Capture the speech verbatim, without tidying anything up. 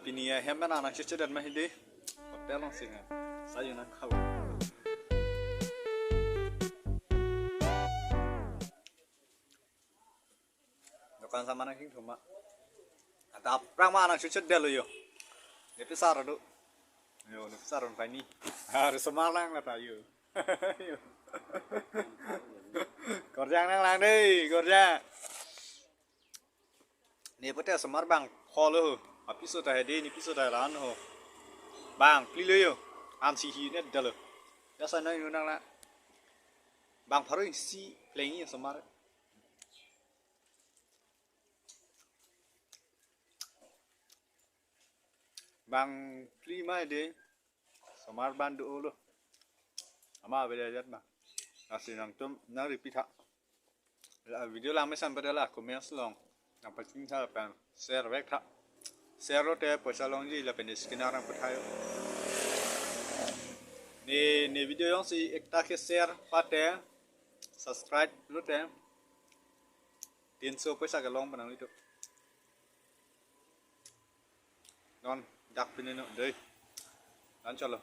Pini ahem pen nang choche det ma hidi. Hotel along si ha. Sayu nang khau. Dokan sama nang king thuma. Ada prang ma nang choche det lo yo. Ne pisar do. Yo, ne pisar on paini. Harus semarang lah tayo. Yo. Korjang nang lang dei, korjang. Ne pute asomar bang pho lo. Apiso ta hedi, ne piso ta la-an ho. Bang phli lo yo. Ansi hi ne dalo. Ya sa nang yo nang la. Bang pharo isi plengi asomar. Bang phli ma hedi. Asomar bang do lo. Ama beda jat ma. Lasi nangtum nang repeat tha. La video lang mesen pada la comments along. Nang pachini tha pen share vek tha. Share lote poisa longji lapen scanner nang pathai. Ne, ne video jongsi ekta ke share pate subscribe lote tinso poisa kelong pen nanglitum. Non dak pini no dei. Lan chalo.